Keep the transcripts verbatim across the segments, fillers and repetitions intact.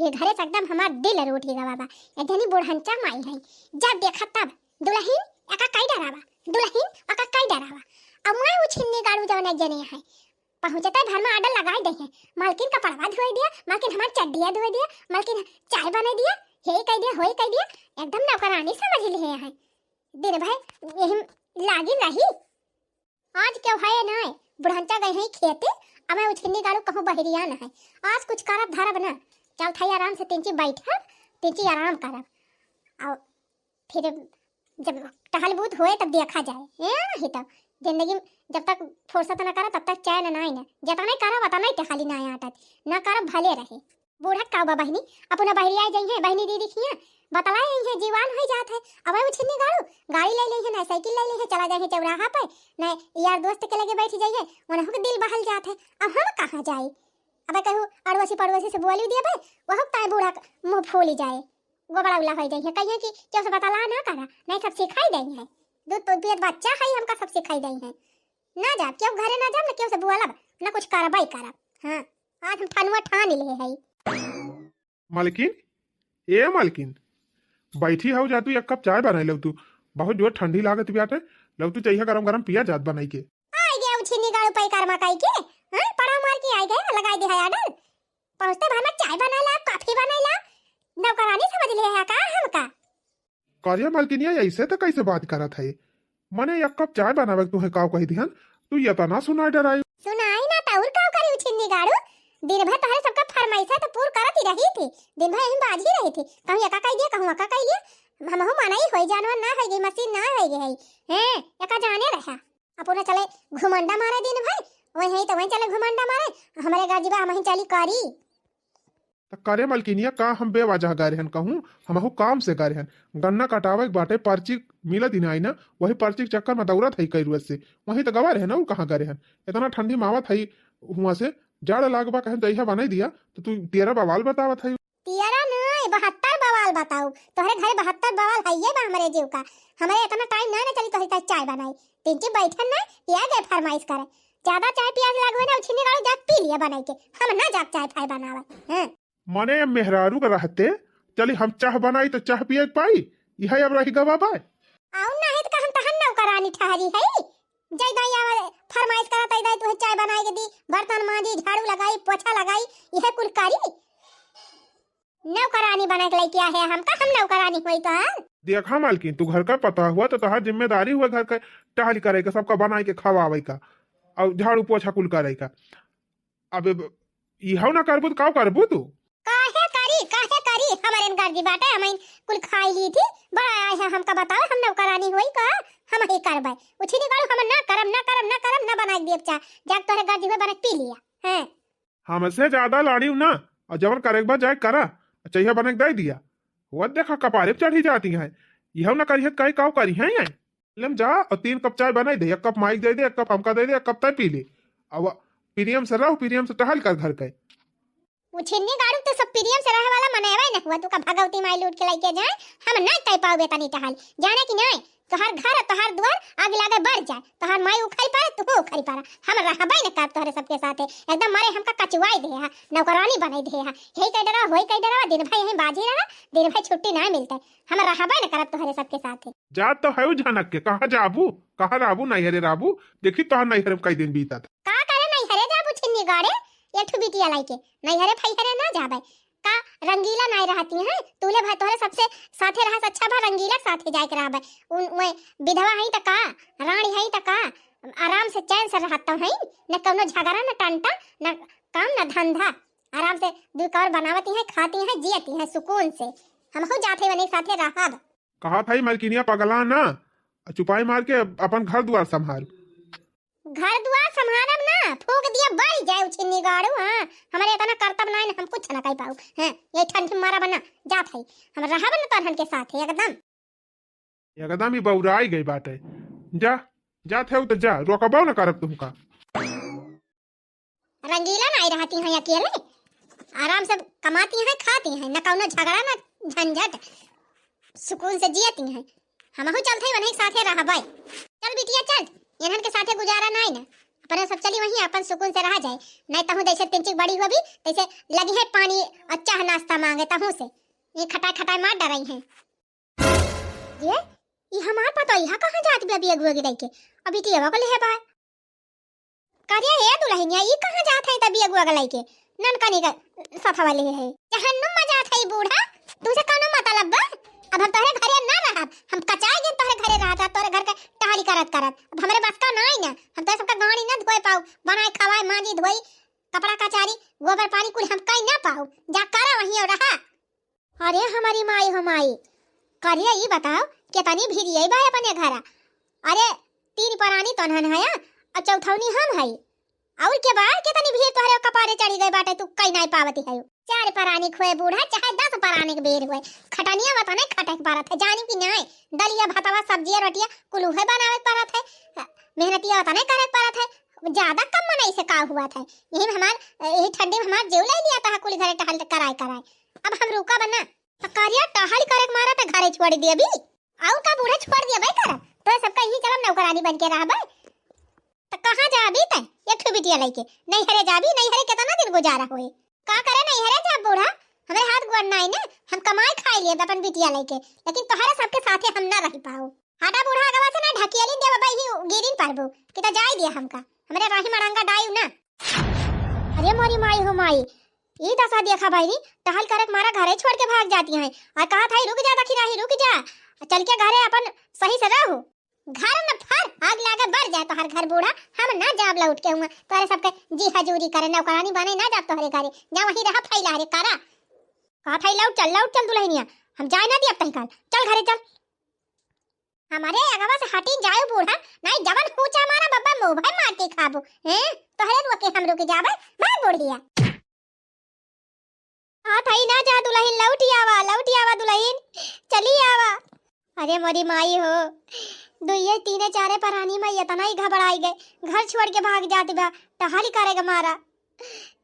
ये घरे से एकदम हमार दिल रूठ गवा बा। एक जनी बुढ़ंचा माई है, जब देखा तब दुलहिन एका कई डरावा, दुलहिन एका कई डरावा। अब मैं उछिन्नी गाड़ू जवन एक जने है, पहुँचते घर में आडर लगाई दे है, "मालकिन कपड़वा धोए दिया, मालकिन हमार चड्डिया धोए दिया, मालकिन चाय बनाई दिया, हे कह दिया, होई कह दिया।" एकदम नौकरानी समझ लिए है, दिन भर यही लागी रही। आज क्यों है ना, बुढ़ंचा गए हैं खेते, अब मैं उछिन्नी गाड़ू कहूँ बहरिया न है। आज कुछ करब धरब ना, चल थाई आराम से तिनची बैठब, तिनची आराम करब। और फिर जब टहल बूत होए तब देखा जाए, है ना? ही तब जिंदगी में जब तक फुर्सत ना करा तब तक चैन ना आए ना। जतना ही करब उतना ही टहली ना आटत, ना करब भले रहे। बूढ़ा का बा बहिनी, अपना बहरिया जइहे, बहिनी दीदी खिया बतलाए अइहे, जीवान होई जात है। अब उछिन्नी गाड़ू गाड़ी ले लेहे, ना साइकिल ले लेहे, चला जाए चौराहा पे, ना यार दोस्त के लगे बैठ जाइए, उनहु के दिल बहल जात है। अब हम कहाँ जाए? अब कहू अड़ोसी पड़ोसी से बोली दिए बे, वह ताए बूढ़ा क-, मुँह फूली जाए, गोबड़ा उला होई जाइए, कहिए कि क्यों से बतला ना करा, नहीं सब सिखाई दे है। दूध तो पियत बच्चा है, हमका सब सिखाई दे है। ना जाब, क्यों घरे ना जाब, ना क्यों से बोलब, ना कुछ करबे करब। हाँ, आज हम ठनुआ ठान ले है। मालकिन, ए मालकिन, बैठी हऊ जा तू, एक कप चाय बनाई लऊ तू। बहुत जोर ठंडी लागत बाटे, लऊ तू चइहा गरम गरम पिया जात बनाई के। आई गया उछिन्नी गाड़ू पैकार मा काई के, हाँ, पड़ा मार के आई गया, लगाई दे है आडर। पहुँचते भर में चाय बनाई ला, कॉफी बनाई ला, नौकरानी समझ ले है का हमका? करिया मलकिनिया, ऐसे त कैसे बात करत है? मने एक कप चाय बनावे के तुहे काव कही दिहन, तू एतना सुनाई डराई। सुनाई ना त और काव करी उछिन्नी गाड़ू? दिन भर तोहरे सबका फरमाइशा त पूर करत ही रही थी, दिन भर यहीं बाजी रही थी, कहूँ एका कही दिया, कहूँ अका कही दिया। हमहू मनई होई, जानवर ना होई गई, मशीन ना होई गई है। हैं, एका जाने रहा। अपना चले घुमंडा मारे दिन भर, वहीं तो वहीं चले घुमंडा मारे, हमरे गाजी बा, हम ही चली करी। त करे मलकिनिया, का हम बेवजह गए रहन कहूँ? हमहू काम से गए रहन। गन्ना कटावे के बाटे, पर्ची मिलत ही नाई ना, वही पर्ची के चक्कर में दौड़त है कई रोज से। वहीं त गवा रहन, और कहाँ गए रहन? इतना ठंडी मावत है हुआ से, जाड़ लागबा कहन जइहा बनाई दिया, तो तू तेरा बवाल बतावत है। तेरा नाई, बहत्तर बवाल बताऊ। तोहरे घरे बहत्तर बवाल हइये बा हमरे जीव का। हमरे इतना टाइम ना, ना चली तोहरे ताई चाय बनाई। तिनची बैठन ना, या गए फरमाइश करे। ज्यादा चाय पियास लागवे ना, उछिन्नी गाड़ू जा पी लिया बनाई के। हम ना जाब चाय फाय बनावे। हैं? मने मेहरारू के रहते, चली हम चाह बनाई तो चाह पिए के पाई, यह अब रही गवा बा। आउर नहीं तो का हम तहन नौकरानी ठहरी है? जय दाई आवे, फरमाइश करत है, दाई तुहे चाय बनाई के दी, बर्तन मांजी, झाड़ू लगाई, पोछा लगाई, यह कुल करी। नौकरानी बना के लेके आए हैं हमका, हम नौकरानी होई तो है। देखा मालकिन, तू घर का पता हुआ तो तोहार जिम्मेदारी हुआ घर का टहल करे का, सबका बनाई के खवावे का, और झाड़ू पोछा कुल करे का। अब इहौ ना करबू तो का करबू तू? काहे करी, काहे करी? हमरे गर्जी बाटे, हम कुल खाई ली थी, बड़ा आए हैं हमका बताओ, हम नौकरानी होई का? हम ही करबे। उछिनी गाड़ू हम ना करब, ना करब, ना करब, ना बनाई देब चाह। जाके तोहरे गर्जी हुए बना के पी लिया। हैं। हमसे ज्यादा लाड़ीव ना, और जवन करे के बा जाए करा, चाहिए बने के दे दिया। वो देखा कपारे पे चढ़ी जाती है, यह ना करिहत काई काव करी है ये। ले जा और तीन कप चाय बनाई दे, एक कप माइक दे दे, एक कप हमका दे दे, एक कप तय पी ले। अब प्रेम से रहो, प्रेम से टहल कर घर के। उछिन्नी गाड़ू तो सब प्रेम से रहे वाला मनैवे न हुआ, तू का भगवती माई लूट के लेके जाए, हम ना तय पावे तनी टहल, जाने कि नहीं? तोहार घर, तोहार दुआर आग लागे बढ़ जाए, तोहार माई उखड़ी पड़े, तू उखड़ी पड़ा, हम रहबे न करब तोहरे सबके साथे। एकदम मारे हमका कचुआई दे हा, नौकरानी बनाई दे हा, यही कह डरा, वही कह डरा, दिन भर यहीं बाजी रहा, दिन भर छुट्टी ना मिलते, हम रहबे न करब तोहरे सबके साथे। जात तो है झनक के, कहाँ जाबू, कहाँ रहबू, नैहरे रहबू, देखी तोहर नैहरे में कई दिन बीतत। का करे नैहरे जाबू छिन्नी गाड़े, एक ठो बिटिया लाइके नैहरे फैहरे ना जाबे। का रंगीला नाय रहती हैं? तूले भा तोहरे सबसे साथे रहस, अच्छा भा रंगीला के साथे जाए के रहबे। उन, उहे विधवा हई त का, रानी हई त का, आराम से चैन से रहत तो हई, न कौनो झगड़ा, न टंटा, न काम, न धंधा। आराम से दुई कौर बनावती हैं, खाती हैं, जियती हैं सुकून से। हमहू जात हई वने साथे रहब। कहा था मलकिनिया पगला ना, चुपाई मार के अपन घर दुआर संभाल। घर दुआर संभारब ना, फूंक दिया बड़ी जाए उछिन्नी गाड़ू। हाँ, हमरे इतना करतब नाई, हम कुछ ना कह पाऊ। हैं, ये ठंडी मारा बना जात है, हम रहब न तोहरन के साथ एकदम। एकदम ही बौराई गई बाटे। जा, जात है तो जा, रोकबो न करब तुमका। रंगीला नाई रहती हैं अकेले, आराम से कमाती हैं, खाती हैं, न कौनो झगड़ा, न झंझट, सुकून से जियती हैं। हमहू चलत हई वनही साथे रहबै। चल बिटिया चल, इन्हन के साथे गुजारा नाई न। अपने सब चली वहीं अपन सुकून से रहा जाए, नहीं तहूँ जैसे तिनचिक बड़ी हुआ भी तैसे लगी है पानी और चाह नाश्ता मांगे तहूँ से। ये खटाई खटाई मार डराई हैं। ये, ये हमार पता यहाँ कहाँ जात बे अभी अगुआ के लइके? अभी तो ये बगल है बाय। करिया हे दुलहिनिया, ई कहाँ जात है तभी अगुआ के लइके? ननकनी के सथवा ले है। जहन्नुम में जात है ई बूढ़ा, तुझे कौनो मतलब बा? अब हम तोहरे घरे ना रहब, हम कचाए दिन तोहरे घरे रहत रहब, तोहरे घर के टहली करत करत। अब हमरे बस का नाई ना, हम तोहरे सबका गाड़ी ना धोए पाऊ, बनाए खवाए मांजी धोई, कपड़ा कचारी गोबर पानी कुल हम कई ना पाऊ। जा करा वहीं और रहा। अरे हमारी माई हो माई, करिया ई बताओ, केतनी भीड़ यही बा अपने घरा? अरे तीन परानी तोहन हया, और चौथौनी हम हई। और के बा, केतनी भीड़ तोहरे कपारे चढ़ी गई बाटे, तू कई नाई पावती है। चार परानी खोए बूढ़ा, चाहे दस परानी के बेर हुए, खटनिया बता नहीं खटे के परत है, जानी कि नहीं? दलिया भातवा सब्जिया रोटिया कुल उहे बनावे के परत है, मेहनतिया बता नहीं करे के परत है। ज्यादा कम मनई से का हुआ था? यही में हमार, यही ठंडी में हमार जीव ले लिया था कुल घरे टहल कराए कराए। अब हम रुका बना। तो करिया टहल करे के मारा तो घरे छोड़ दिया भी। और का बूढ़ा छोड़ दिया भाई कर? तो सबका यही चलम नौकरानी बन के रहा भाई। तो कहाँ जाबी तै? एक ठो बिटिया लइके। नैहरे जाबी, नैहरे केतना दिन गुजारा होए? का करे नैहरे जाब बूढ़ा? हमरे हाथ गोड़ नाई ना, हम कमाई खाई लेब अपन बिटिया लइके, लेकिन तोहरे सबके साथे हम ना रही पाओ। हटा बूढ़ा, अगवा से ना ढकियलिन देब, बई ही गिरिन परबू, कि तो जाई दिया हमका, हमरे राही मड़ंगा डायू ना। अरे मोरी माई हो माई, ई दशा देखा बहिनी, टहल करक मारा घरे छोड़ के भाग जाती हैं, और कहा था रुक जा दखिनाही, रुक जा, चल के घरे अपन सही से रहो। घर में फर आग लागे बर जाए तोहर घर बूढ़ा, हम ना जाब लौट के हुआ तोहरे सबके जी हजूरी करे, नौकरानी बने ना जाब तोहरे घरे, जा वहीं रहा फैला रे करा। कहा था लौट चल, लौट चल दुलहिनिया, हम जाए ना दियब तही काल, चल घरे चल। हमारे अगवा से हटी जाए बूढ़ा, नहीं जवन पूछा मारा बब्बा मुंह भर मार के खाबू, हैं? तोहरे रुके हम रुक जाबे, भाग बुढ़िया। हाँ थाई ना जा दुलहिन, लौटी आवा, लौटी आवा दुलहिन, चली आवा। अरे मोरी माई हो, दुइये तीने चारे परानी में इतना ही घबराई गए, घर छोड़ के भाग जाती बा, टहल करे के मारा।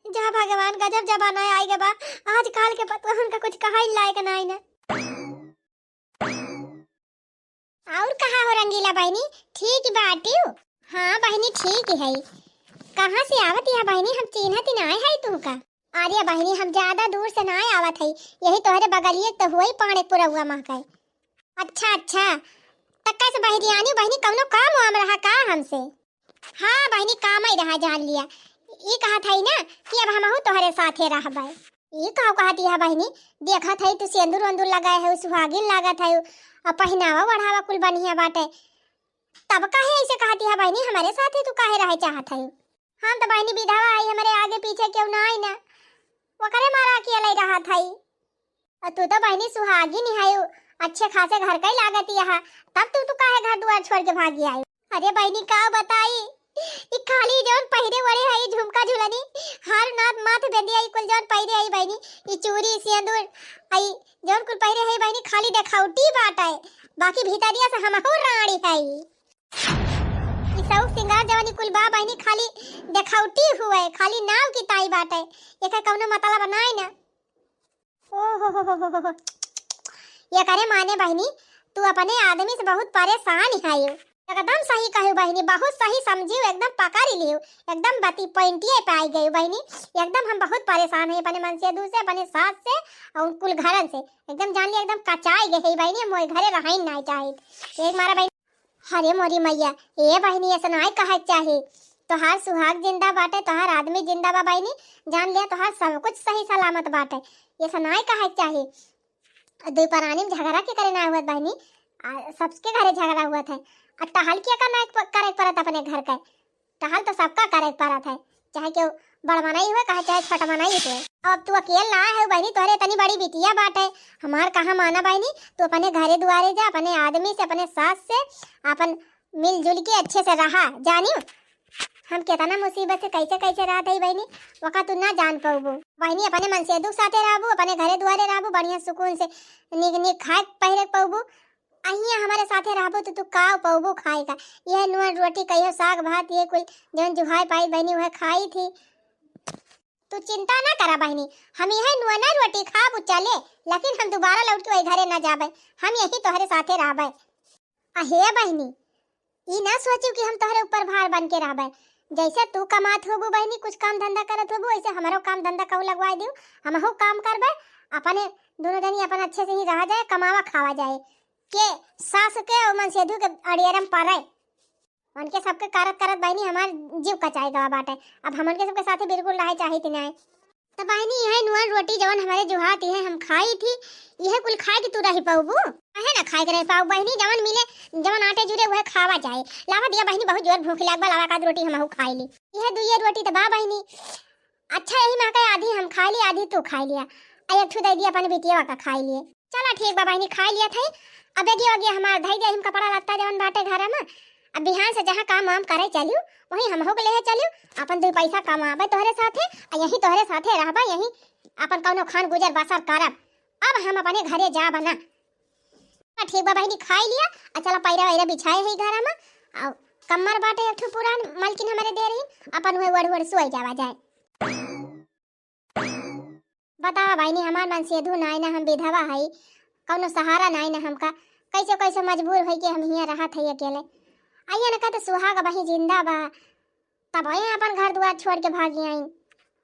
जा भगवान, गजब जमाना आई गए बा, आजकल के पतोहन का कुछ कहा लायक नाई ना। और कहा हो रंगीला बहिनी, ठीक बाटिउ? हाँ बहिनी, ठीक है। कहाँ से आवत यह बहिनी, हम चिन्हत ही नाय है तुमका। अरे बहिनी, हम ज्यादा दूर से नाय आवत है, यही तोहरे बगलिए तो हुई पाड़े पुरौआ महकाई। अच्छा अच्छा, तब कैसे बहिरियानी बहिनी, कौनो काम वाम रहा का हमसे? हाँ बहिनी, काम ही रहा, जान लिया। ई कहत हई ना कि अब हमहू तोहरे साथे रहबै। ई का कहत हई बहिनी? देखत हई तू सेंदूर वेंदूर लगाए हऊ, सुहागिन लागत हऊ, और पहनावा ओढ़ावा कुल बढ़िया बाटे, तब काहे ऐसे कहत हई बहिनी? हमरे साथे तू काहे रहे चाहत हऊ? हम तो बहिनी विधवा हई, हमरे आगे पीछे केहू नाई ना, ओकरे मारा अकेले रहत हई। और तू तो बहिनी सुहागिन हऊ, अच्छे खासे घर का ही लागत यहा, तब तू, तू काहे घर दुआर छोड़ के भागी आई? अरे बहिनी का बताई, ई खाली जौन पहिरे ओढ़े हई, झुमका झुलनी, हार नाथ माथ बेंदिया, ई कुल जौन पहिरे हई बहिनी, ई चूड़ी सेंदूर, आई जौन कुल पहिरे हई बहिनी, खाली देखावटी बाटे, बाकी भीतरिया से हमहू रानी हई। ई शौक सिंगार जवन ई कुल बा बहिनी, खाली देखावटी हुए, खाली नाव की ताई बाटे, एकर कौनो मतलब नाई ना। ओ हो हो हो हो हो। ये करे माने बहिनी, तू अपने आदमी से बहुत परेशान है। एकदम सही कहू बहिनी, बहुत सही समझियो, एकदम पकड़ लियो, एकदम बती पॉइंटिए पे आई गई बहिनी। एकदम हम बहुत परेशान है अपने मनसेदू से, अपने सास से और कुल घरन से। एकदम जान लिया, एकदम कचाई गई है बहिनी, हम वही घरे रहाई नहीं चाहिए। एक मारा बहिनी, अरे मोरी मैया, ए बहिनी, ऐसा नाय कहे के चाही। तोहार सुहाग जिंदा बाटे, तोहार आदमी जिंदा बा बहिनी, जान लिया तोहार सब कुछ सही सलामत बाटे, ऐसा नाय कहे के चाही। दुई परानी में झगड़ा के करे ना हुआ बहिनी, आ, सबके घरे झगड़ा हुआ था। आ टहल के का नाय प-, करे के परत अपने घर के, टहल तो सबका करे के परत है, चाहे केहू बड़ मनई हुए, कहे चाहे छोट मनई हुए। अब तू अकेल ना है बहिनी, तोहरे इतनी बड़ी बिटिया बाटे, हमार कहाँ माना बहिनी, तू अपने घरे दुआरे जा, अपने आदमी से, अपने सास से, अपन मिलजुल के अच्छे से रहा, जानियो। हम केतना मुसीबत से कैसे कैसे रहत हई बहिनी, ओका तू ना जान पउबू। बहिनी अपने मनसेदू साथे रहबू, अपने घरे दुआरे रहबू, बढ़िया सुकून से नीक नीक खाए पहिरे पउबू। अहिया हमारे साथे रहबू तो तू का पउबू खाए का? यह नून रोटी कहियो साग भात ये कुल जौन जुहाए पाई बहिनी वह खाई थी। तू चिंता ना करा बहिनी, हम यह नून रोटी खाबू चले, लेकिन हम दोबारा लौट के वही घरे ना जाबे, हम यही तोहरे साथे रहबे। अहे बहिनी, ई ना सोचू कि हम तोहरे ऊपर भार बन के रहबे, जैसे तू कमात होबू बहिनी, कुछ काम धंधा करत होबू, वैसे हमरो काम धंधा कहूँ लगवाए दियो, हमहू काम करबे, अपने दोनों जनी अपन अच्छे से ही रहा जाए, कमावा खावा जाए, के सास के और मनसेधु के अड़ियरम पड़े। उनके सबके करत करत बहिनी हमार जीव कचाई गवा बाटे। अब हमन के सबके साथे बिल्कुल रहे चाहित नाय। त बहिनी, यही नुआ रोटी जवन हमारे जुहात, यही हम खाई थी, यही कुल खाए के तू रही पाऊबू? काहे ना खाए के रही पाऊ बहिनी, जवन मिले, जवन आटे जुरे, वह खावा जाए। लावा दिया बहिनी, बहुत जोर भूख लाग बा, लावा एक आध रोटी हमहू खाई ली। यह दुइये रोटी त बा बहिनी। अच्छा, यही में के आधी हम खाई ली, आधी तू खाई लिया, आ एक ठू दे दिया अपन बिटिया का खाई लिए। चला ठीक बा बहिनी, खाई लिया थे। अब बेगिया वगिया हमार धई दे, हम कपड़ा लत्ता जवन बाटे घर में। अब बिहान से जहाँ काम वाम करे चलियो, वहीं हमहू के लेहे चलियो। अपन दुई पैसा कमाबे तोहरे साथे, आ यहीं तोहरे साथे रहबे, यहीं अपन कौनो खान गुजर बसर करब। अब हम अपने घरे जाब ना। हाँ, ठीक बा बहिनी, खाई लिया। आ चला पैरा वैरा बिछाए है घर में। आ कम्मर बाटे एक ठो पुरान, मलकिन हमारे दे रही, अपन वह ओढ़ ओढ़ सोई जावा जाए। बतावा बहिनी, हमार मनसेधु नाई ना, हम विधवा हई, कौनो सहारा नाई ना हमका। कैसे कैसे मजबूर होई के हम हियाँ रहत हई अकेले। आइया ना कहते सुहाग बही जिंदा बा, तब आए अपन घर दुआर छोड़ के भागी आई।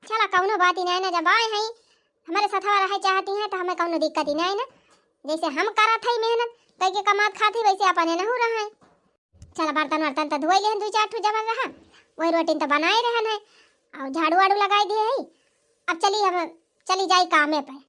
चला कौनो बात ही नाई ना, जब आए हई हमारे सथवा रहे चाहती हैं तो हमें कौनो दिक्कत ही नाई ना। जैसे हम करत हई मेहनत, कई के कमात खात हई, वैसे अपने नहू रहे। चला बर्तन वर्तन तो धोई लेहन, दुई चार ठो जमल रहा, वही रोटी तो बनाए रहन है, और झाड़ू वाड़ू लगाई दिए है। अब चली, हम चली जाई कामे पे।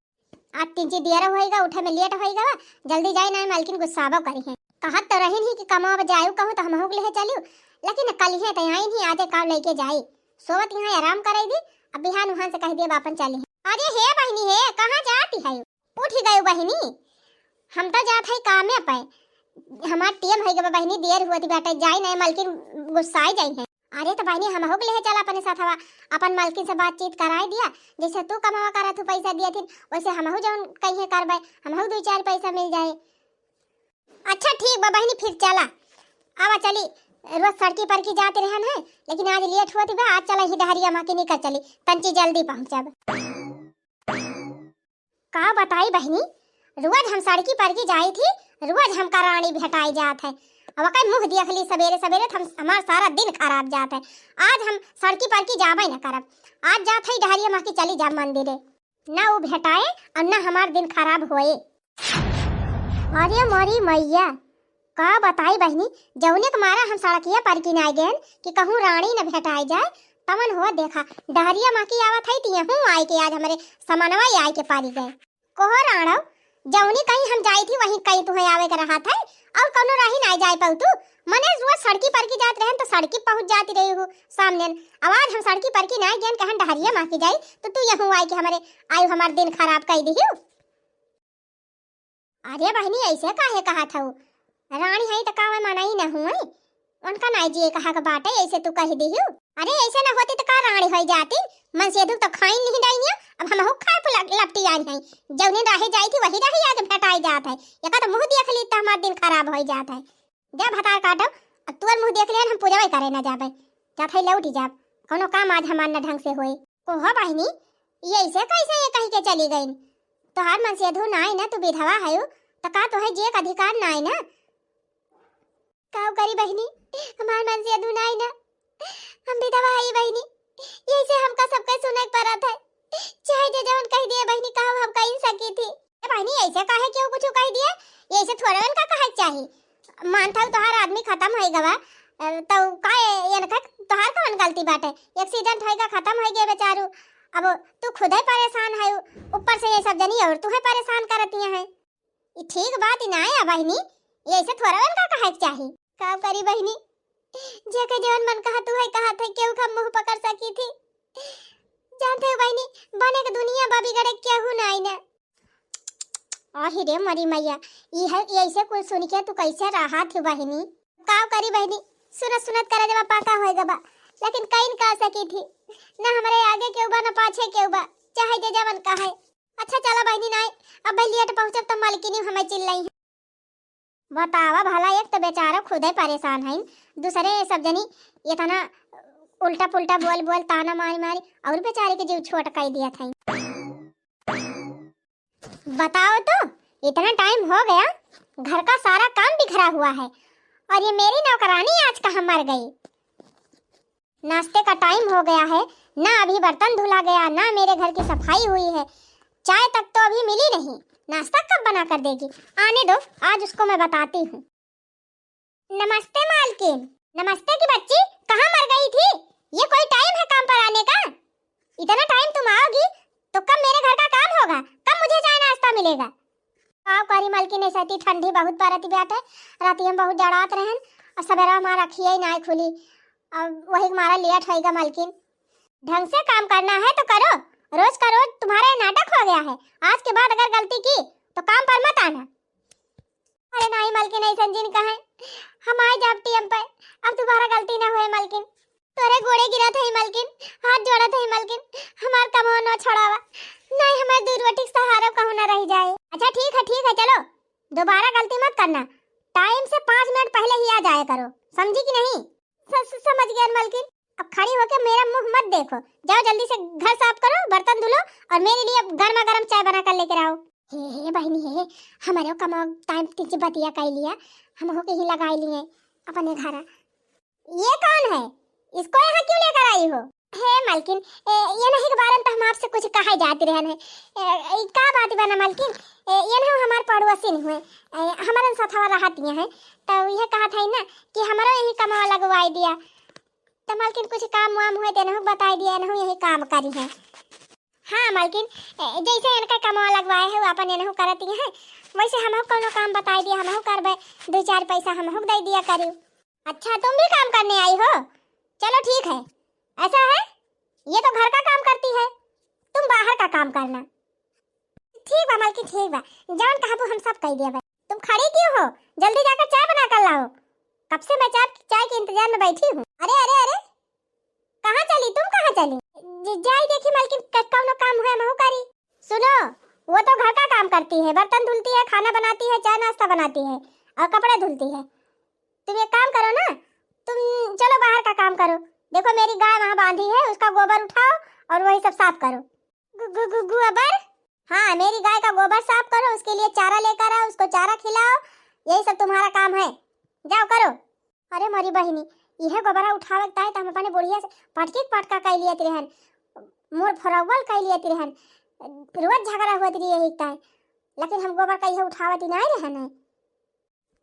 आज तीन चार दियर होइगा, उठे में लेट होइगा, जल्दी जाई, नाई मलकिन गुस्साबो करी है। कहत तो रही नहीं कि कमाब जायू कहूँ तो हमहू के लेहे चलियो, लेकिन कल ही तो आई नहीं, आजे काम लेके जाई, सोवत यहाँ आराम कराई दी। अब बिहान उहान से कह दिए बापन चली। अरे हे बहिनी हे, कहाँ जाती है? उठ गयो बहिनी, हम तो जात है कामे पे, हमार टेम है गवा बहिनी, देर हुआ थी बेटा, जाई नहीं मलकिन गुस्साई जाई है। अरे तो बहिनी हमहू के लेहे चला अपने साथवा, अपन मलकिन से बातचीत कराई दिया, जैसे तू कमावा करत हूँ पैसा दिया थी, वैसे हमहू जौन कहीं करबे, हमहू दो चार पैसा मिल जाए। अच्छा ठीक बा बहिनी, फिर चला, आवा चली, रोज सड़की पर की जाते रहन है, लेकिन आज लेट हुआ थी बा, आज चला ही डहरिया माँ की निकल चली, तंची जल्दी पहुँचब। का बताई बहिनी, रोज हम सड़की पर की जाई थी, रोज हमका रानी भेटाई जात है। अब कई मुँह देख ली सबेरे सबेरे, तो हम, हमार सारा दिन खराब जात है। आज हम सड़की पर की जाबे न करब, आज जात है डहरिया माँ की चली जाब मंदिरे, ना वो भेटाए और ना हमार दिन खराब होए। अरे मोरी मैया, का बताई बहिनी, जौने के मारा हम सड़किया पर की नाई गएन कि कहूँ रानी न भेटाई जाए, तमन हो देखा, डहरिया माँ की आवत है, तियहूँ आए के आज हमरे समनवा ही आए के पारी गए। कोहो राणव, जौनी कहीं हम जाई थी, वहीं कहीं तुहे आवे के रहा था, और कौनो राही नाई जाए पाऊ तू। मने रोज सड़की पर की जात रहन तो सड़की पहुँच जाती रही हूँ सामने। अब आज हम सड़की पर की नाई गएन, कहन डहरिया माँ की जाई, तो तू यहूँ आए के हमरे आयु हमार दिन खराब कर दिही। अरे बहिनी, ऐसे काहे कहत हऊ? रानी हई त का वे मनई न हुई? उनका नाई जिए कहा के बाटे, ऐसे तू कह दिहू। अरे ऐसे न होती त का रानी होई जाती? मनसेधु तो खाई नहीं डाइनिया, अब हमहू खाए पे लप-, लपटी आई हई। जौने राहे जाई थी वही राहे आज भेटाई जात है। एका तो मुँह देख ली त हमार दिन खराब होई जात है। जा भतार काटो, अब तुअर मुँह देख लिया, हम पूजवा करे न जाबे। जात है लौटी जाब, कौनो काम आज हमार न ढंग से होए। कोहो बहिनी, ये ऐसे कैसे ये कही के चली गई? तोहार मनसेधु नाई ना, तू विधवा हयू, त का तोहे जिए के अधिकार नाई ना? काऊ करी बहिनी, हमार मनसेधु नाई ना, हम विधवा हई बहिनी, यही से हमका सबके सुने के पड़त है। चाहे जे जवन कह दिए बहिनी, कहू हम कह सकी थी। ए बहिनी, ऐसे काहे केहू कुछ कह दिए? ये ऐसे थोड़े उनका कहे के चाही। मानत हऊ तोहार आदमी खत्म होई गवा, अ, तो का ए-, इनका तोहार कवन गलती बाटे? Accident होई गा, खत्म होई गए बेचारू। अब तू खुदे परेशान है, ऊपर से ये सब जनी और तुहे परेशान करतिया है। ई ठीक बात ही ना है बहिनी, ये ऐसे थोड़े उनका कहे के चाही। का करी बहिनी, जेके जवन मन कहा तू है कहा थे, केहू का मुँह पकड़ सकी थी। जानते हो बहिनी, बने के दुनिया बा, बिगड़े केहू नाई ना। आही रे मरी मैया, ई है, ऐसे कुल सुन के तू कैसे रहा थी बहिनी? का करी बहिनी, सुनत सुनत करे जब पाका होए गबा, लेकिन कइन का सकी थी, ना हमरे आगे केहू बा, ना पाछे केहू बा, चाहे जे जवन कहे। अच्छा चला बहिनी, नाई अब भाई लेट पहुँचब तो मलकिनी हमें चिल्लाई है। बतावा भला, एक तो बेचारा खुदे परेशान है, दूसरे सब जनी इतना उल्टा पुल्टा बोल बोल, ताना मारी मारी, और बेचारे के जीव छोट कर दिया था। बताओ तो, इतना टाइम हो गया, घर का सारा काम बिखरा हुआ है, और ये मेरी नौकरानी आज कहाँ मर गई? नाश्ते का टाइम हो गया है, ना अभी बर्तन धुला गया, ना मेरे घर की सफाई हुई है, चाय तक तो अभी मिली नहीं। नाश्ता कब बना कर देगी? आने दो, आज उसको मैं बताती हूँ। नमस्ते मालकिन। नमस्ते की बच्ची, कहाँ मर गई थी? ये कोई टाइम है काम पर आने का? इतना टाइम तुम आओगी तो कब मेरे घर का काम होगा, कब मुझे चाय नाश्ता मिलेगा? का करी मालकिन, ऐसे इतनी ठंडी बहुत पड़त बाटे, राती हम बहुत जड़ात रहन और सवेरा हमार अखिया ही नाय खुली, अब वही हमारा लेट होइगा मालकिन। ढंग से काम करना है तो करो, रोज का रोज तुम्हारा ये नाटक हो गया है। आज के बाद अगर गलती की तो काम पर मत आना। अरे नहीं मलकिन, ऐसन जिन कहे, हम आए जाब टीएम पे, अब दोबारा गलती ना होए मलकिन। तोरे गोड़े गिरत हई मलकिन, हाथ जोड़त हई मलकिन, हमार कमवा न छोड़ावा, नहीं हमार दू रोटी के सहारा कहूँ ना रह जाए। अच्छा ठीक है, ठीक है, चलो दोबारा गलती मत करना, टाइम से पाँच मिनट पहले ही आ जाया करो, समझी कि नहीं? स-, स-, समझ गया मलकिन। अब खड़ी होके मेरा मुंह मत देखो, जाओ जल्दी से घर साफ करो, बर्तन धुलो और मेरे लिए गर्मा गर्म चाय बना कर लेकर आओ। हे, हे बहिनी, हे, हे, हमारे कमवा टाइम तिची बतिया कई लिया, हम हो के ही लगाई लिए अपने घर। ये कौन है? इसको यहाँ क्यों लेकर आई हो? हे मलकिन, ए, ये नहीं के बारे में तो हम आपसे कुछ कहा जाती रहन है। ए, ए, का बात बना मलकिन? ए, ये नहीं हमार पड़ोसी नहीं हुए, ए, हमारे साथ हमारा रहती है, तो ये कहा था ना कि हमारा यही कमवा लगवाई दिया। तो मालकिन कुछ काम वाम हुए तो एनहू बताई दिया, एनहू यही काम करी है। हाँ मालकिन, ए, जैसे इनका कमवा लगवाए है, वो अपन एनहू करती है, वैसे हमहू कौनो काम बताई दिया, हमहू करबे, दो चार पैसा हमहू दे दिया करी। अच्छा, तुम भी काम करने आई हो? चलो ठीक है, ऐसा है, ये तो घर का काम करती है, तुम बाहर का काम करना। ठीक बा मालकिन, ठीक बा, जौन कहबू हम सब कह देबे। तुम खड़ी क्यों हो? जल्दी जाकर चाय बना कर लाओ। कब से मैं चाय, चाय के इंतजार में बैठी हूँ। अरे, अरे, अरे, कहाँ चली? तुम कहाँ चली? ज-, जाई देखी मालकिन, क-, कौनो काम हुए महू करी। सुनो, वो तो घर का काम करती है, बर्तन धुलती है, खाना बनाती है, चाय नाश्ता बनाती है और कपड़े धुलती है। तुम एक काम करो ना, तुम चलो बाहर का काम करो। देखो मेरी गाय वहाँ बांधी है, उसका गोबर उठाओ और वही सब साफ करो। गो-, गो-, गो-, गोबर? हाँ, मेरी गाय का गोबर साफ करो, उसके लिए चारा लेकर आओ, उसको चारा खिलाओ, यही सब तुम्हारा काम है, जाओ करो। अरे मोरी बहिनी, यह गोबरा उठावे के ताई तो हम अपने बुढ़िया से पटकी के पटका कई लियत रहन, मोर फरौवल कई लियत रहन, रोज झगड़ा होत रही यही ताई, लेकिन हम गोबर का यह उठावत ही नहीं रहन है।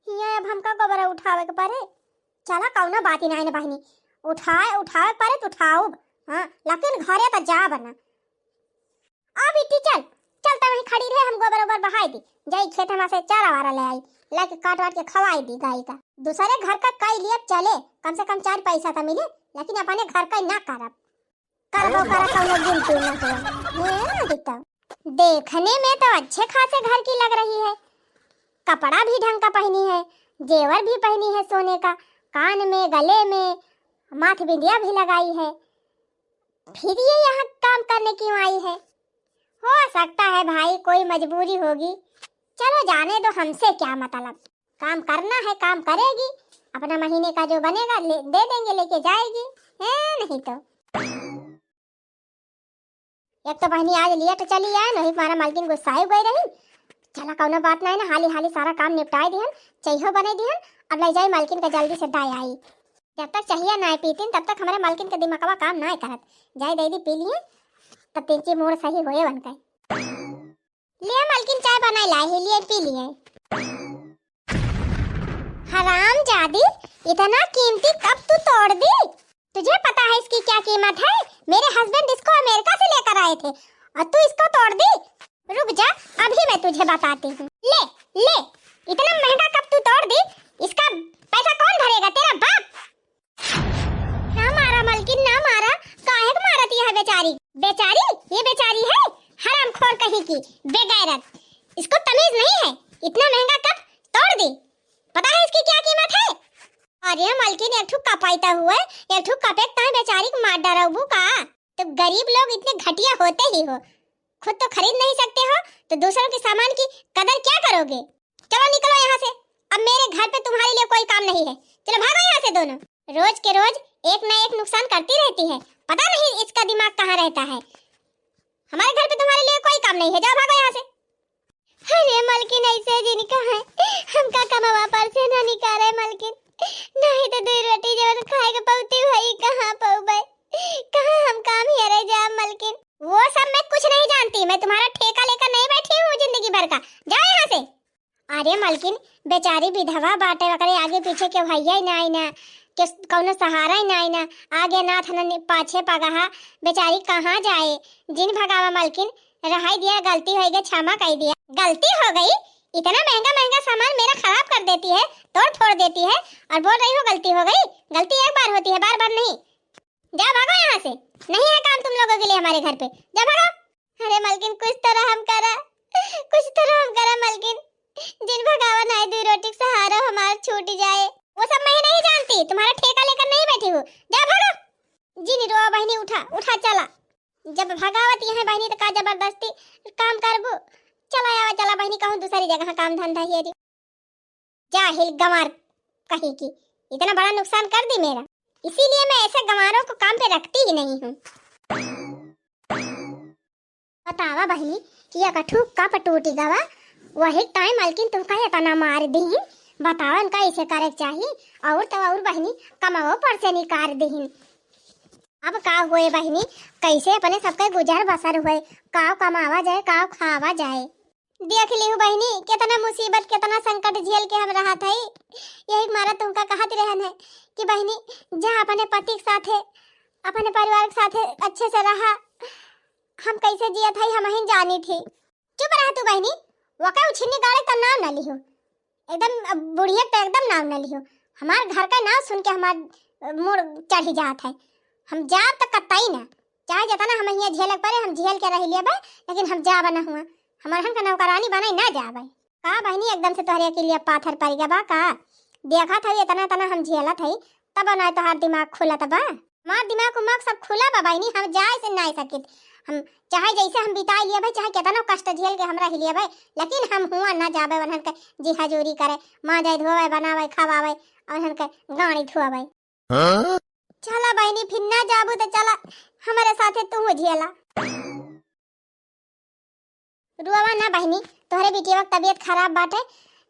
हियाँ अब हमका गोबरा उठावे के परे। चला, कौनो बात ही नाहीं न बहिनी, उठाए, उठावे के परे तो उठाउब, हाँ, लेकिन घरे त जाब ना। आ बिट्टी चल, चल त वहीं खड़ी रहे, हम गोबर ओबर बहाई दी, जाई खेत हमा से चारा वारा ले आई, लाके काट वाट के खवाई दी गाय का। दूसरे घर का कई लिए चले, कम से कम चार पैसा त मिले, लेकिन अपने घर का ही ना करब। करबो करा कौनो गिनती न हो। ये ना दिक्कत। देखने में तो अच्छे खासे घर की लग रही है, कपड़ा भी ढंग का पहनी है, जेवर भी पहनी है सोने का, कान में, गले में, माथ बिंदिया भी लगाई है, फिर ये यहाँ काम करने क्यों आई है? हो सकता है भाई कोई मजबूरी होगी, चलो जाने दो, हमसे क्या मतलब। काम करना है, काम करेगी, अपना महीने का जो बनेगा ले, दे देंगे, लेके जाएगी, है नहीं तो। एक तो बहिनी आज लेट चली आए, नहीं तुम्हारा मालकिन गुस्साए गई रही। चला कौनो बात नहीं ना, हाली हाली सारा काम निपटाए दिहन, चाहियो बने दिहन, अब ले जाई मालकिन का जल्दी से दाई आई। जब तक चाहिया ना पीतीन तब तक हमारे मालकिन का दिमागवा काम ना करत। जाए दे दी पी लिए, तब तेजी मोड़ सही होए बन गए। ले मालकिन, चाय बनाए लाए ही, लिए पी लिए। हरामजादी, इतना कीमती कप तू तोड़ दी? तुझे पता है इसकी क्या कीमत है? मेरे हस्बैंड इसको अमेरिका से लेकर आए थे और तू इसको तोड़ दी। रुक जा, अभी मैं तुझे बताती हूँ। ले, ले, इतना महंगा कप तू तोड़ दी, इसका पैसा कौन भरेगा? तेरा बाप। ना मारा मलकिन, ना मारा। काहे के मारत यह बेचारी? बेचारी? ये बेचारी है? हरामखोर कहीं की, बेगैरत। इसको तमीज नहीं है, इतना महंगा कप तोड़ दी। पता है इसकी क्या कीमत है? अरे मलकिन, एक ठो कप आइता हुए, एक ठो कपे ताई बेचारी को मार डराबू का? तो गरीब लोग इतने घटिया होते ही हो, खुद तो खरीद नहीं सकते हो, तो दूसरों के सामान की कदर क्या करोगे? चलो निकलो यहाँ से, अब मेरे घर पे तुम्हारे लिए कोई काम नहीं है। चलो भागो यहाँ से दोनों। रोज के रोज एक ना एक नुकसान करती रहती है, पता नहीं इसका दिमाग कहाँ रहता है। हमारे घर पे तुम्हारे लिए कोई काम नहीं है, जाओ भागो यहाँ से। अरे मलकिन, ऐसे जिन कहे, हमका कमवा पर से ना निकाले मलकिन। नहीं तो दुई रोटी जवन खाए के पौती वही कहाँ पौबे? कहाँ हम काम हेरे जाब मलकिन? वो सब मैं कुछ नहीं जानती, मैं तुम्हारा ठेका लेकर नहीं बैठी हूँ जिंदगी भर का। जाओ यहाँ से। अरे मलकिन, बेचारी विधवा बाटे, ओकरे आगे पीछे केहू हइया ही नाई ना, के कौनो सहारा ही नाई ना। आगे अनाथ न, पाछे पगहा, बेचारी कहाँ जाए? जिन भगावा मलकिन, रहाई दिया, गलती होई गई, क्षमा कई दिया। गलती हो गई, इतना महंगा महंगा सामान मेरा खराब कर देती है, तोड़ फोड़ देती है और बोल रही हो गलती हो गई। गलती एक बार होती है, बार बार नहीं। जा भागो यहाँ से, नहीं है काम तुम लोगों के लिए हमारे घर पे, जा भागो। अरे मलकिन, कुछ तो रहम करा, कुछ तो रहम करा मलकिन। जिन भगावा नाई दुई रोटी के सहारा हमार छूट जाए। वो सब मैं नहीं जानती, तुम्हारा ठेका लेकर नहीं बैठी हूँ, जा भागो। जिन रोवा बहिनी, उठा उठा चला। जब भगावत यहाँ बहिनी तो का जबरदस्ती काम करबू? चला आवा, चला बहिनी, कहूँ दूसरी जगह काम धंधा हेरी। जाहिल गंवार कहीं की, इतना बड़ा नुकसान कर दी मेरा, इसीलिए मैं ऐसे गंवारों को काम पे रखती ही नहीं हूँ। बतावा बहिनी, कि एक ठू कप टूट गवा, वही टाइम मलकिन तुमका इतना मार दीहिन। बतावा, इनका ऐसे करे के चाही? और तो और बहिनी, कमाओ पर से निकाल दीहिन। अब का हुए बहिनी, कैसे अपने सबके गुजर बसर हुए, काव कमावा जाए, काव खावा जाए। देख लिहु बहिनी, कितना मुसीबत, कितना संकट झेल के हम रहत हई। यही मारा तुमका कहत रहन है कि बहिनी, जा अपने पति के साथे, अपने परिवार के साथे अच्छे से रहा। हम कैसे जियत हई, हमहिन जानी थी। चुप रह तू बहिनी, वका उछिन्नी गाड़े का नाम न लिहो, एकदम अब बुढ़िया तो एकदम नाम न लिहो। हमार घर का नाम सुन के हमार, अ, मूड़ चढ़ी जात है। हम जाब तो कतई ना, चाहे जितना हम हियाँ झेलक पड़े, हम झेल के रह लेबे, लेकिन हम जाब न हुआ। हमारहन का नौकरानी बने ना जाबे। का बहिनी, एकदम से तोहरे अकेलिया पाथर पड़ गया बा का? देखत हई इतना इतना हम झेलत हई, तब ना तोहार दिमाग खुलत बा। हमार दिमाग उमाग सब खुला बा बहिनी, हम जाए से नाई सकित। हम चाहे जैसे हम बिताई लिया भाई, चाहे केतनो कष्ट झेल के हमरा ही लिया भाई, लेकिन हम हुआ ना जाबे उन्हन के जी हजूरी करे, माँ जाए धोवे, बनावे, खवावे, और उन्हन के गाड़ी धोवे। हाँ? चला बहिनी, फिर ना जाबू तो चला, हमारे साथे तू झेला। रुआवा ना बहिनी, तोहरे बिटिया के तबीयत खराब बाटे,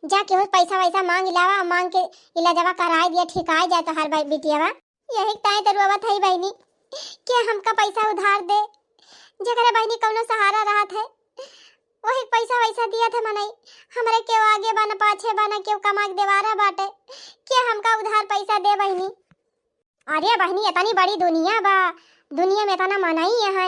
जा केहू पैसा वैसा मांग लावा, मांग के इलाजवा कराए दिया, ठिकाए जाए तोहार बा-, बिटियावा। यही ताई तो रुआवत हई बहिनी, के हमका पैसा उधार दे, जेकरे बहिनी कौनो सहारा रहत है, वही पैसा वैसा दिया थे मनई, हमरे केहू आगे बा न पाछे बा न केहू कमा के देवारा बाटे, के हमका उधार पैसा दे बहिनी। अरे बहिनी, इतनी बड़ी दुनिया बा, दुनिया में इतना मनई है,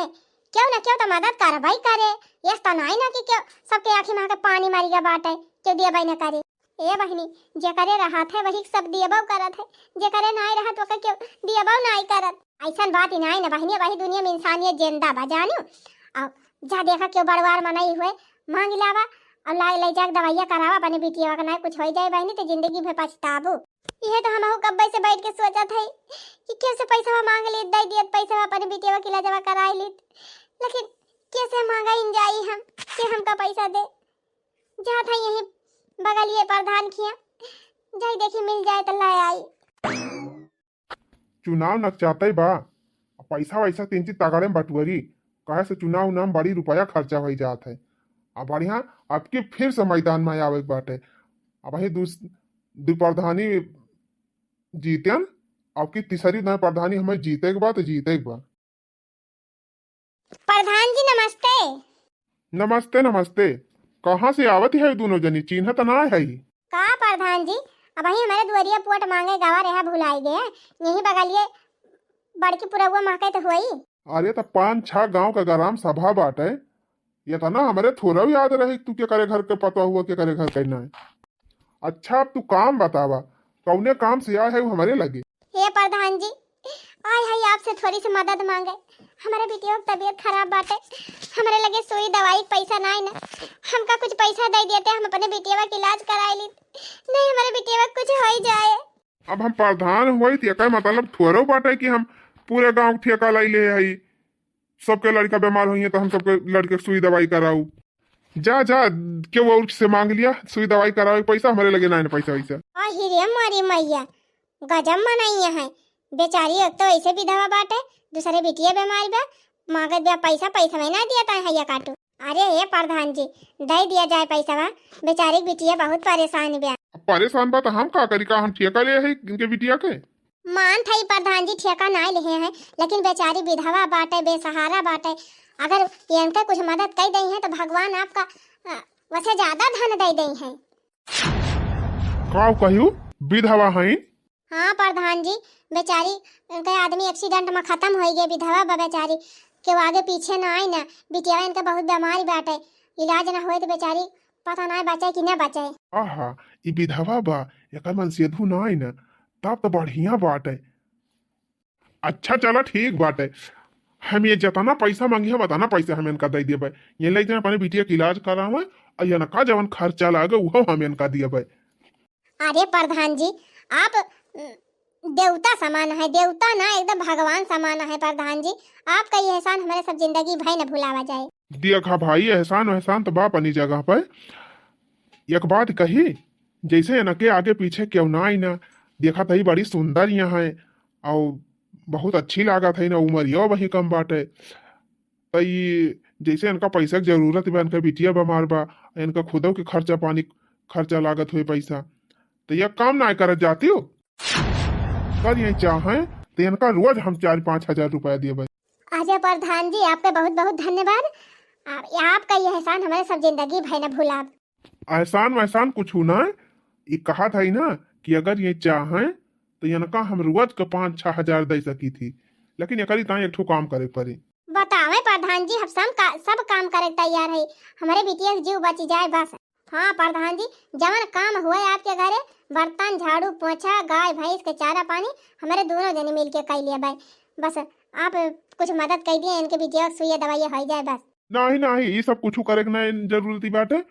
केहू न केहू तो मदद करबई करे। ये तो नाई ना कि केहू सबके आँखी में आके पानी मारिया बाटे, केहू दियबई न करे। ए बहिनी, जेकरे रहत है वही सब दियबऊ करत है, जेकरे नाई रहत ओके केहू दियबऊ नाई करत। ऐसन बात ही नाई ना बहिनी, वही दुनिया में इंसानियत जिंदा बा जानू। और जा देखा केहू बड़वार मनई हुए, मांग लावा और ला ले जाके दवाइया करावा अपने बिटिया का, नाई कुछ हो जाए बहिनी तो जिंदगी भर पछताबू। इहे तो हमहू कब्बे से बैठ के सोचत हई कि केहू से पैसवा मांग लेत, दे दियत पैसवा, अपने बिटियावा के इलाजवा कराई लेत। लेकिन केसे मांगा इन जाई हम, के हमका पैसा दे? जात हई यही बगलिए प्रधान खिया, जाई देखी मिल जाए तो ले आई। चुनाव नकचाते बा, पैसा वैसा तीन चीज तगड़े में बटुअरी, काहे से चुनाव उनाव में बड़ी रुपया खर्चा होई जात है। आ बढ़िया, अब की फिर से मैदान में आवे के बाटे। अब वही दूस-, दू प्रधानी जीतन, अब की तीसरी ना प्रधानी हमें जीते के बा तो जीते के बा। प्रधान जी नमस्ते। नमस्ते, नमस्ते। कहाँ से आवत है दोनों जनी, चिन्हत ना है? का प्रधान जी, अबही हमारे दुआरिया पोट मांगे गवा रहा, भुलाई गए। यही बगलिए बड़की पुरौआ महके तो हुई। अरे त पाँच छह गांव का ग्राम सभा बाटे, इतना हमरे थोड़ा याद रहे कि तू के करे घर के पता हुआ, के करे घर के ना। अच्छा, अब तू काम बतावा, कौने काम से आए है वो हमरे लगे? हे प्रधान जी, आए है आपसे थोड़ी सी मदद मांगे। हमारे बिटिया की तबीयत खराब बाटे, हमारे लगे सुई दवाई के पैसा नाई ना, हमका कुछ पैसा दे देते, हम अपने बिटिया का इलाज कराए ली। नहीं, हमारे बिटिया का कुछ हो ही जाए। अब हम प्रधान हुई तो एकर मतलब थोड़ो बाटे कि हम पूरे गांव के ठेका लाई ले हई, सबके लड़का बीमार होइए तो हम सबके लड़के सुई दवाई कराऊ। जा, जा, केहू और से मांग लिया सुई दवाई करावे के पैसा, हमरे लगे नाई ना पैसा वैसा। अहि रे मोरी मैया, गजब मनई है। बेचारी एक तो ऐसे विधवा बाटे, दूसरे बिटिया बीमार बा, मांगत बा पैसा, पैसा में ना दिया ताई हैया काटू। अरे हे प्रधान जी, दे दिया जाए पैसा, बेचारी बिटिया बहुत परेशान बा। अब परेशान बा त हम का करी, का हम ठेका ले है इनके बिटिया के? मान थई प्रधान जी ठेका नाय लेहे हैं, लेकिन बेचारी विधवा बाटे, बेसहारा बाटे। अगर इनके कुछ मदद कई दई हैं तो भगवान आपका, अ, वसे ज्यादा धन दे दई हैं। का कहियो, विधवा हईन? हाँ प्रधान जी, बेचारी, उनके आदमी accident में खत्म होई गए, विधवा बा बेचारी, केहू आगे पीछे ना आई ना, बिटिया इनके बहुत बीमारी बाटे, इलाज ना होए तो बेचारी पता ना बचे कि ना बचे। आहा, ई विधवा बा, एकर मन सेधु ना आई ना, तब तो बढ़िया बाटे। अच्छा चला ठीक बाटे, हम ये जतना पैसा मांगी हम उतना पैसा हम इनका दे देबे, ये ले जाए अपने बिटिया के इलाज करावे, और इनका जवन खर्चा लागे उहो हम इनका दियबे। अरे प्रधान जी, आप, उम, देवता समान है, देवता ना, एकदम भगवान समान है प्रधान जी। आपका ये एहसान हमारे सब जिंदगी भर न भुलावा जाए। देखा भाई, एहसान वहसान तो बा अपनी जगह पर। एक बात कही, जैसे इनके आगे पीछे केहू ना आई ना, देखा तही बड़ी सुंदर यहाँ है और बहुत अच्छी लागत है ना, उमरियो वही कम बाटे। त ई जैसे इनका पैसा के जरूरत बा, इनका बिटिया बीमार बा, इनका खुदो के खर्चा पानी, खर्चा लागत हुए पैसा, त ये काम ना करत जाती हो। अगर ये चाहें त इनका रोज हम चार पाँच हजार रुपया दिए भाई। अजय प्रधान जी, आपके बहुत बहुत धन्यवाद। आ-, आपका ये एहसान हमारे सब जिंदगी भर न भुलाब। एहसान वहसान कुछ ना, ये कहा था ही ना कि अगर ये चाहें तो इनका हम रोज के पाँच छह हजार दे सकी थी, लेकिन एकरी ताई एक ठो काम करे पड़ी। बतावे प्रधान जी, हम सब का, सब काम करे के तैयार है, हमारे बिटिया के जीव बची जाए बस। हाँ प्रधान जी, जवन काम हुए आपके घरे, बर्तन, झाड़ू, पोछा, गाय, भैंस के चारा पानी, हमारे दोनों जने मिलके कर लिया भाई। बस आप कुछ मदद कर दिए, इनके बिटिया के सुइया दवाइया हो जाए बस। नाही, नाही, ई सब कुछ करे के ना जरूरत ही बाटे।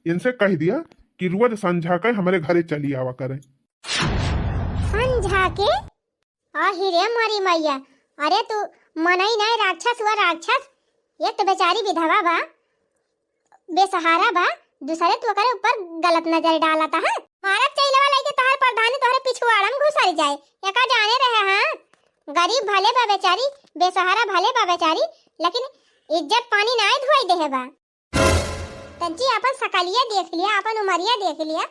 इनसे कह दिया कि रोज संझा के हमारे घरे चली आवा करें। संझा के? आही रे मोरी मैया, अरे तू मनई नाय, राक्षस हुआ राक्षस। एक तो बेचारी विधवा बा, बेसहारा बा, दूसरे तू ओकरे ऊपर गलत नजर डालत है। मारब चैलवा लइके तोहर प्रधानी तोहरे पिछुआड़ा में घुसर जाए, एका जाने रहे। हाँ, गरीब भले बा बेचारी, बेसहारा भले बा बेचारी, लेकिन इज्जत पानी नाय धोई देहे बा। तज्जी, आपन सकलिया देख लिया, आपन उमरिया देख लिया,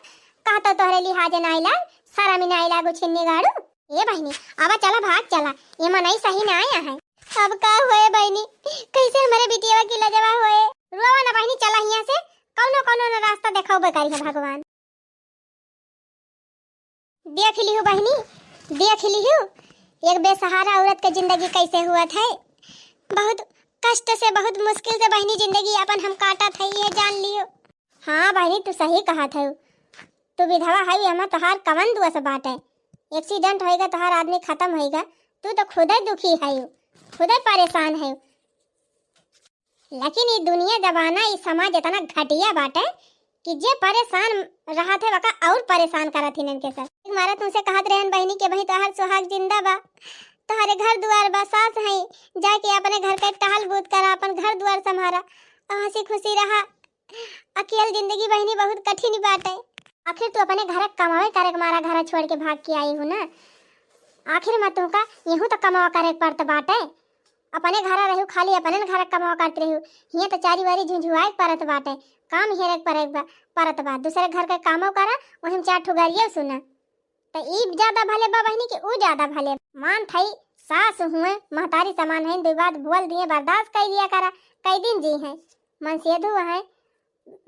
कहतो तोहरे लिहाज नाई लाग, शरम नाई लागो छिन्नी गाड़ू। ए बहिनी, आवा चला, भाग चला, ये मनई सही ना आया है। अब का होए बहिनी, कैसे हमारे बिटिया की लजवा होए? रोवा ना बहिनी, चला हियां से, कौनो कौनो न रास्ता देखाउबे करी है भगवान। देख लिहू बहिनी, देख लिहू, एक बेसहारा औरत के जिंदगी कैसे हुआ थे। बहुत कष्ट से, बहुत मुश्किल से बहिनी जिंदगी अपन हम काटत है, ये जान लियो। हाँ बहिनी, तू सही कहा थे, तू विधवा है, हमार तोहार कवन दोष बाटे? Accident होएगा, तोहार आदमी खत्म होएगा, तू तो खुदे दुखी है, खुदे परेशान है। लेकिन ई दुनिया जमाना, ई समाज इतना घटिया बाटे कि जे परेशान रहत है, वका और परेशान करत हिन इनके सब। एक मारा तुमसे कहत रहन बहिनी के भाई तोहार सुहाग जिंदा बा, तोहरे घर दुआर बा, सास है, जाके अपने घर के टहल बूत करा, अपन घर दुआर संभारा, और हंसी खुशी रहा। अकेल जिंदगी बहिनी बहुत कठिन बाटे। आखिर तू अपने घर कमावे करे के मारा घर छोड़ के भाग के आई हूँ ना, आखिर में तुमका यहू तो कमावा करे के पड़त बाटे। अपने घर रहू, खाली अपने घर कमावा करत रहू। हियां तो चारी वारी झुंझुआए के परत बाटे, काम हेरे के परे बा-, परत बा। दूसरे घर के कामो करा, वहीं चार ठो गरियो सुना। त ई ज्यादा भले बा बहिनी कि ऊ ज्यादा भले? मान थई, सास हुए, महतारी समान है, दो बात बोल दिए, बर्दाश्त कर लिया करा, कई दिन जी है, मन सेधु है,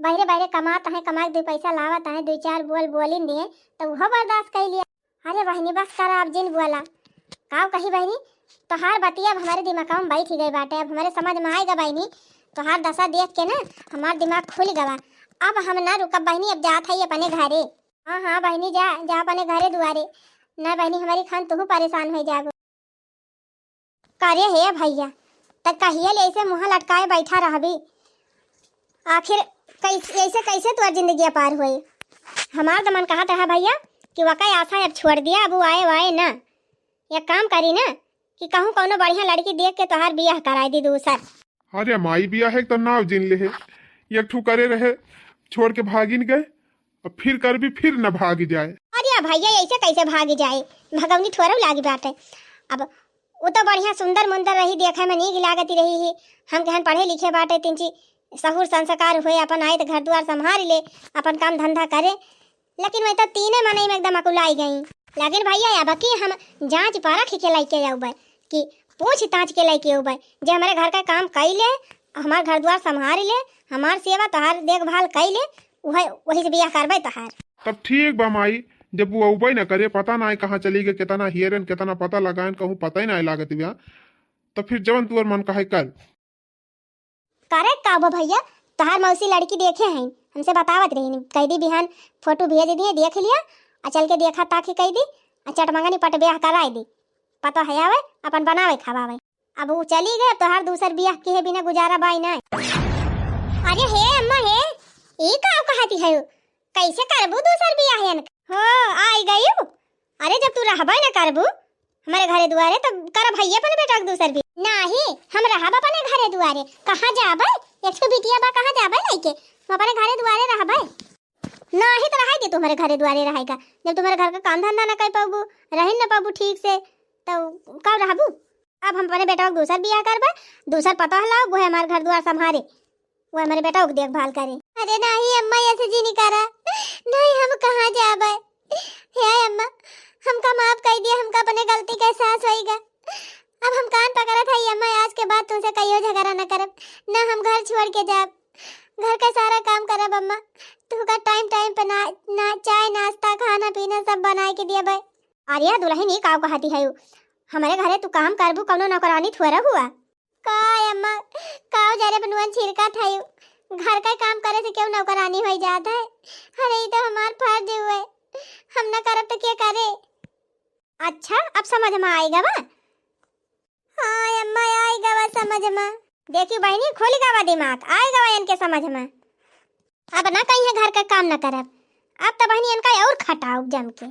बहरे बहरे कमात है, कमा के दो पैसा लावत है, दो चार बोल बोलिन दिए, तो वो बर्दाश्त कर लिया। अरे बहिनी, बस करा, अब जिन बोला। काव कही बहिनी, तोहार बतिया अब हमारे दिमाग में बैठ ही गई बाटे, अब हमारे समझ में आएगा बहिनी, तोहार दशा देख के ना हमार दिमाग खुल गवा। अब हम ना रुकब बहिनी, अब जात है अपने घरे। हाँ, हाँ बहिनी, जा, जा अपने घरे दुआरे। ना बहिनी, हमारी खान तुहू परेशान हो जाबो। करे हे भैया, त कहिए ले ऐसे मुँह लटकाए बैठा रहबी? आखिर कैसे, ऐसे कैसे तोर जिंदगी पार होई? हमार तो मन कहत रहा भैया कि वका आशा अब छोड़ दिया, अब वो आए वाए ना। एक काम करी ना कि कहूँ कौनो बढ़िया लड़की देख के तोहार बियाह कराए दी दूसर। अरे माई, बियाह एक तो नाव जिन ले है, एक ठू करे रहे, छोड़ के भागिन गए, अब फिर करबी, फिर न भाग जाए। अरे भैया, ऐसे कैसे भाग जाए? भगवनी थोड़ा लागी बाटे। अब वो तो बढ़िया सुंदर मुंदर रही, देखे में नीक लागती रही ही। हम कहन पढ़े लिखे बाटे, तिनची सहूर संस्कार हुए, अपन आए तो घर दुआर संभाल ले, अपन काम धंधा करे। लेकिन मैं तो तीने मनई में एकदम अकुलाई गई। लेकिन भैया, अब की हम जांच परख के लइके आउबे, कि पूछ ताछ के लइके आउबे, जे हमरे घर का काम कइ ले, हमार घर द्वार संभाल ले, हमार सेवा तोहार देखभाल कइ ले, वही, वही से बियाह करबे तोहार। तब ठीक बा माई, जब वो अउबे न करे, पता ना कहाँ चली गए, कितना हेरन, कितना पता लगायन, कहूँ पता ही ना लागत बिया, तो फिर जवन तुअर मन कहे कर। करे का बा भैया, तोहार मौसी लड़की देखे हैं, हमसे बतावत रही, कह दी बिहान फोटो भेज दिए, देख लिया, आ चल के देखा ताकि कह दी, आ चटमंगनी पट ब्याह कराए दी, पता है आवे, अपन बनावे खवावे। अब वो चली गए, अब तोहार दूसर बियाह किहे बिना गुजारा बाई ना। अरे हे अम्मा हे, ई का कहती है? कैसे करबू दूसर बियाह इनका? हो, आई गयू। अरे जब तू रहबे न करबू हमरे घरे दुआरे, तब करब हइये अपने बेटा के दूसर बियाह। नाही, हम रहब अपने घरे दुआरे। कहाँ जाबे? एक ठो बिटिया बा, कहाँ जाबे लइके? हम अपने घरे दुआरे रहबे। नाही तो रहे दे तुम्हरे घरे दुआरे रहेगा, जब तुम्हरे घर का काम धंधा न कर पाबू, रह न पाबू ठीक से, तो कब रहबू? अब हम अपने बेटा के दूसर बियाह करबे, दूसर पतोह लाओ, वो है हमार घर दुआर संभारे, वो हमारे बेटा के देखभाल करे। अरे नाही अम्मा, ऐसे जी नहीं करा, नहीं हम कहाँ जाबे? हे अम्मा, हमका माफ कर दिया, हमका अपने गलती का एहसास होइगा। अब हम कान पकड़त हई अम्मा, आज के बाद तुमसे कहियो झगड़ा न करब, न हम घर छोड़ के जाब, घर का सारा काम करब अम्मा। तुहका टाइम टाइम पे ना, ना चाय नाश्ता खाना पीना सब बनाए के दिया भाई। अरे दुल्हन, ई का कहती है? हमरे घरे तू काम करबू, कौनो नौकरानी थोड़ा हुआ? का अम्मा, का जरे बनुअन छिड़का था यू? घर का काम करे से क्यों नौकरानी हो जात है? अरे ई तो हमार फर्ज हुए, हम ना करब तो के करे? अच्छा, अब समझ में आएगा बा? हाँ अम्मा, आएगा बा समझ में। देखी बहनी, खुल गवा दिमाग, आएगा बा इनके समझ में। अब ना कहीं है घर का काम ना करब, अब तो बहनी इनका और खटाओ जम के।